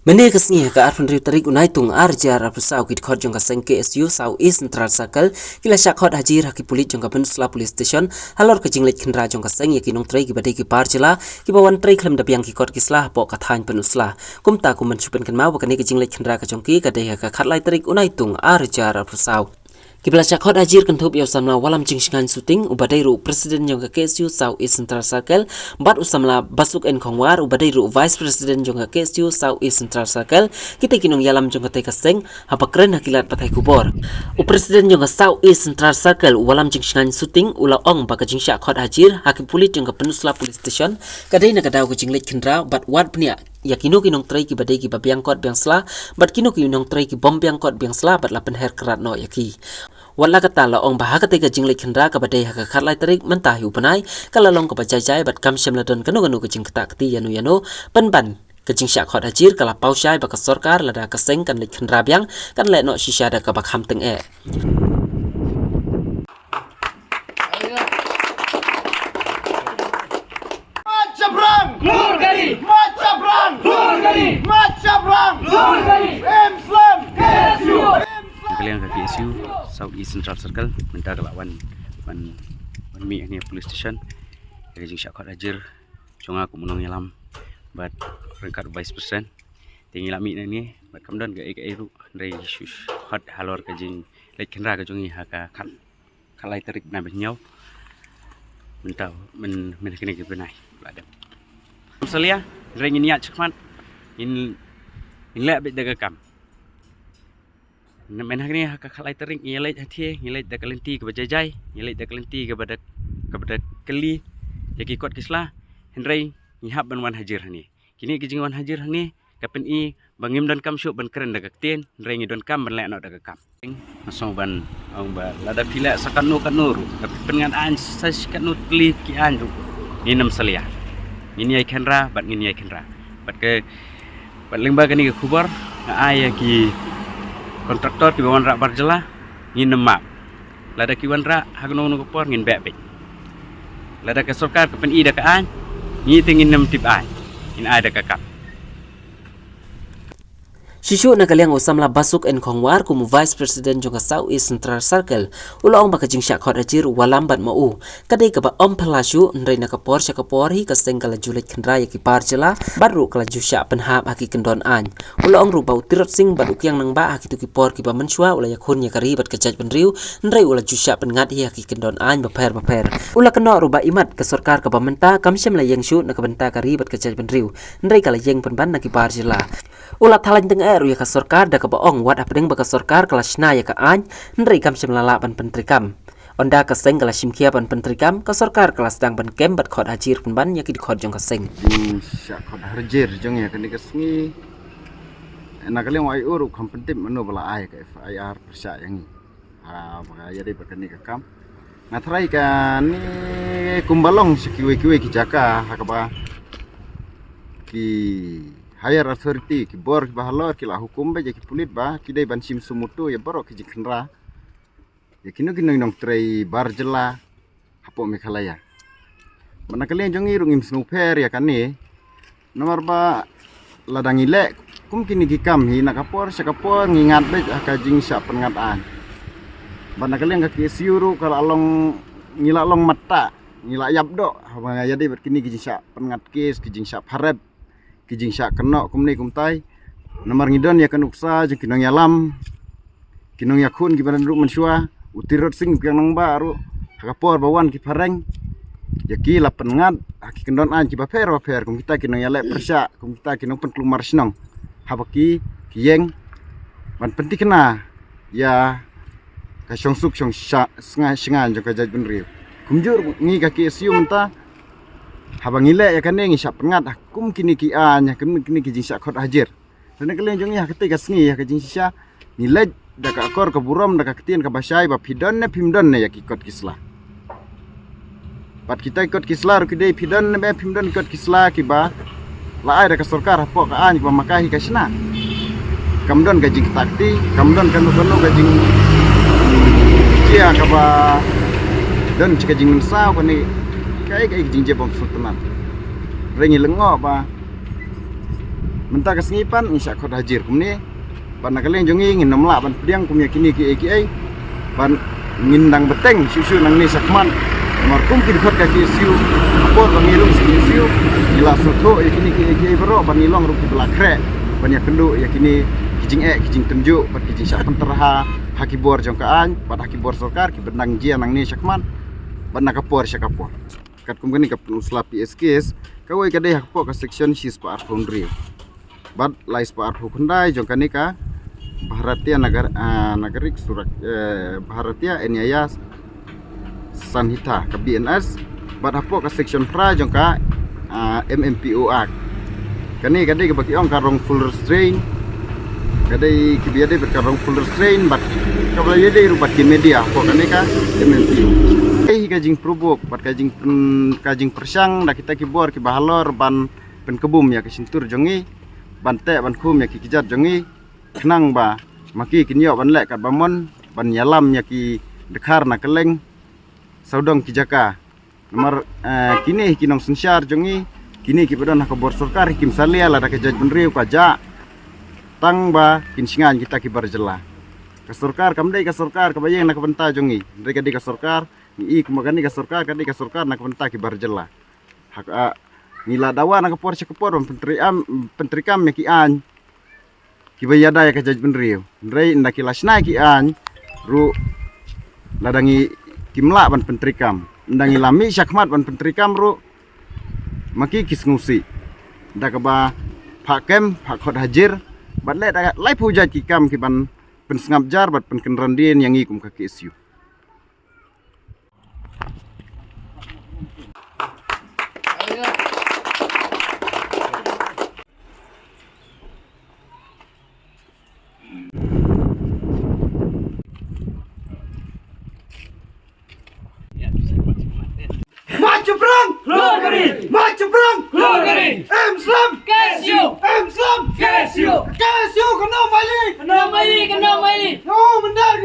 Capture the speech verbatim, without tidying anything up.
Mynne ka sngi ha ka arphew hynriew tarik u Naitung ar hajar arphew saw, ki dkhot jong ka seng K S U South East Central Circle ki la shah khot hajir ha ki pulit jong ka Pynursla Police Station halor ka jingleit khynra jong ka seng ïa ki nongtrei kiba dei ki bar jylla kiba wan trei khlem da biang ki kot ki sla hapoh ka thaiñ Pynursla. Kumta kum ban shu pynkynmaw ba kane ka jingleit khynra ka jong ki ka dei ha ka khatlai tarik u Naitung ar hajar arphew saw. Kiba la shah khot hajir kynthup ïa u samla Wallam Jingshngaiñ Suting uba dei ruh u president jong ka K S U South East Central Circle, bad u samla Basuk N Khongwar uba dei ruh u vice president jong ka K S U South East Central Circle, kita ki nongïalam jong katei ka seng, haba kren ha ki lad pathai khubor. U president jong ka South East Central Circle, u Wallam Jingshngaiñ Suting, u la ong ba ka jingshah khot hajir ha ki pulit jong ka Pynursla Police Station ka dei na ka daw ka jingleit khynra bad wad bniah ïa kino ki nongtrei kiba dei kiba biang kot biang sla bad kino ki nongtrei kibym biang kot biang sla bad la pynher krad noh ïa ki. Wat la katta, la ong ba ha katei ka jingleit khynra kaba dei ha ka khatlai tarik mynta hi u bnai ka la long kaba jai jai bad kam shym la don kano kano ka jingktah kti ïano ïano, pynban ka jingshah khot hajir ka la paw shai ba ka sorkar lada ka seng kan leit khynra biang kan leh noh shisha da kaba kham tyngeh. Mat shaprang! Lur kali! Mat shaprang! Lur kali! Mat shaprang! Lur kali! Im slem! K S U! Im slem! Ka liang ka K S U South East Central Circle mynta ka la wan, wan, wan mih hangne police station. Ka jingshah khot hajir jong nga kum u nongïalam bad ryngkat vice president. Te ngi la mih nangne bad kam don kaei kaei ruh, hynrei shu khot halor ka jingleit khynra ka jong ngi ha ka khat khatlai tarik bnai ba hynñiew. Mynta myn, myn kine ki bnai la dep. Salia, hynrei ngin ïaid shakhmat, ngin, ngin leh beit da ka kam. Mynta kane ha ka khatlai tarik ngi leit ha thied, ngi leit da ka lynti kaba jai jai, ngi leit da ka lynti kaba da, kaba da kylli ïa ki kot ki sla, hynrei ngi hap ban wan hajir hangne. Kine ki jingwan hajir hangne ka pyni ba ngim donkam shuh ban kren da ka ktien, hynrei ngi donkam ban leh noh da ka kam. Nga sngew ban ong ba lada phi leh sa katno katno ruh, lada phi pynngat aiñ sa shi katno tylli ki aiñ ruh, ngin ym salia. Ngin ïai khynra bad ngin ïai khynra. Bad ka, bad lyngba kane ka khubor nga ai ïa ki kontraktor kiba wanrah bar jylla, ngin ym map. Lada ki wanrah ha kano kano ka por ngin beh beit. Lada ka sorkar ka pyni da ka aiñ, ngi te ngin ym tip aiñ, ngin ai da ka kam. Shuh shuh na ka liang u samla Basuk N Khongwar kum u vice president jong ka South East Central Circle, u la ong ba ka jingshah khot hajir u Wallam bad ma u ka dei kaba ym phylla shuh, hynrei na ka por sha ka por hi ka seng ka la ju leit khynra ïa ki bar jylla bad ruh ka la ju shah pynhap ha ki kyndon aiñ. U la ong ruh ba u Tirot Sing bad u Kiang Nangbah ha kito ki por kiba mynshuwa u la ïakhun ïa ka ri bad ka jaitbynriew, hynrei u la ju shah pynngat hi ha ki kyndon aiñ bapher bapher. U la kynnoh ruh ba imat ka sorkar kaba mynta kam shym la ïeng shuh na ka bynta ka ri bad ka jaitbynriew, hynrei ka la ïeng pynban na ki bar jylla. U la thalaiñ tyngeh ruh ïa ka sorkar da kaba ong wat hapdeng ba ka sorkar ka la shna ïa ka aiñ, hynrei kam shym la lah ban pyntreikam. Ynda ka seng ka la shim khia ban pyntreikam, ka sorkar ka la sdang ban kem bad khot hajir pynban ïa ki dkhot jong ka seng. Jingshah khot hajir jong ngi ha kane ka sngi, na ka liang u I O ruh kam pyntip mano ba la ai ka F I R pyrshah ïa ngi. Ha ba ka ïadei bad kane ka kam, nga tharai kane kumba long sha kiwei kiwei ki jaka ha kaba ki higher authority, ki bor kiba halor ki la hukum beit ïa ki pulit ba ki dei ban shim suo motu ïa baroh ki jingkhynra ïa kino kino ki nongtrei bar jylla hapoh Meghalaya. Bad na ka liang jong ngi ruh ngim sngewpher ïa kane, namar ba lada ngi leh kum kine ki kam hi, na ka por sha ka por ngi ngat beit ha ka jingshah pynngat aiñ. Bad na ka liang ka K S U ruh ka la long, ngi la long matta, ngi la ïap doh haba ïadei bad kine ki jingshah pynngat case, ki jingshah pharep, ki jingshah kynnoh kumne kumtai. Namar ngi don ïa ka nuksa jong ki nongïalam, ki nongïakhun kiba don ruh mynshuwa, u Tirot Sing, u Kiang Nangbah ruh ha ka por ba wan ki phareng ïa ki la pynngat ha ki kyndon aiñ kiba pher bapher kum kita ki nongïaleh pyrshah, kum kita ki nongpynkulmar shnong, haba ki, ki ïeng ban pynthikna ïa ka shongsuk shong sha-, snga-, shngaiñ jong ka jaitbynriew. Kumjuh ruh ngi ka K S U mynta, haba ngi leh ïa kane ngi shah pynngat ha kum kine ki aiñ, ha kum kine ki jingshah khot hajir. Te na ka liang jong ngi ha katei ka sngi, ha ka jingshisha, ngi leit da ka akor ka burom, da ka ktien kaba shai ba phi don ne phim don ne ïa ki kot ki sla. Bad kita ki kot ki sla ruh ki dei phi don ne phim don ki kot ki sla kiba la ai da ka sorkar hapoh ka aiñ kaba ma ka hi ka shna. Kam don ka jingktah kti, kam don kano kano ka jing, jia kaba don shi ka jingmynsaw kane, kaei kaei ka jingjia bym sngewtynnat. Hynrei ngi lyngngoh ba Mynta ka sngi pat ngi shah khot hajir kumne. Bad na ka liang jong ngi ngin ym lah ban pdiang kum ïa kine kiei kiei. Bad ngin dang bteng shuh shuh nangne shakhmat. Namar kum ki dkhot ka K S U, ka por ba ngi rung sha K S U, ngi la sngewthuh ïa kine kiei kiei baroh bad ngi long ruh kiba la khreh ban ïakynduh ïa kine ki jingeh ki jingtynjuh bad ki jingshah pynterha ha ki bor jong ka aiñ bad ha ki bor sorkar kiba dang jia nangne shakhmat bad na ka por sha ka por. Katkum kane ka pynusla P S case, kawei ka dei hapoh ka section shispah arphew hynriew. Bad laispah arphew khyndai jong kane ka Bharatiya Nagar, ah, Nagarik Surak, eh, Bharatiya Nyaya Sanhita ka B N S. Bad hapoh ka section phra jong ka, ah, M M P O Act. Kane ka dei kaba ki ong ka wrongful restraint. Ka dei kiba ïadei bad ka wrongful restraint bad kaba ïadei ruh bad ki media hapoh kane ka M M P. Ei hi ka jingpyrshang bad ka jing, mm, ka jingpyrshang da kita ki bor kiba halor ban pynkabum ïa ka shyntur jong ngi, ban teh ban khum ïa ki kjat jong ngi, khnang ba ma ki kin ïoh ban leh katba mon ban ïalam ïa ki dkhar na kylleng sawdong ki jaka. Namar, eh, kine hi ki nongsynshar jong ngi, kine kiba don ha ka bor sorkar hi kim salia lada ka jaitbynriew ka jah tang ba kin shngaiñ kita ki bar jylla. Ka sorkar kam dei ka sorkar kaba ïeng na ka bynta jong ngi, hynrei ka dei ka sorkar, ngi i kumba kane ka sorkar ka dei ka sorkar na ka bynta ki bar jylla. Ha ka, ah, ngi la dawa na ka por sha ka por ban pyntreikam, pyntreikam ïa ki aiñ kiba ïada ïa ka jaitbynriew. Hynrei ynda ki la shna ïa ki aiñ ruh, lada ngi, kim lah ban pyntreikam, ynda ngi la mih shakhmat ban pyntreikam ruh, ma ki ki sngewsih da kaba phah kem, phah khot hajir bad leh da laiphew jait ki kam kiban pynsngap jar bad pynkynran dien ïa ngi kum ka K S U. March jembrang! Lugari! March jembrang! Lugari! Em slem! K S U! Em slem! K S U! K S U kano maili! Kano maili, kano maili! Yo, bendar!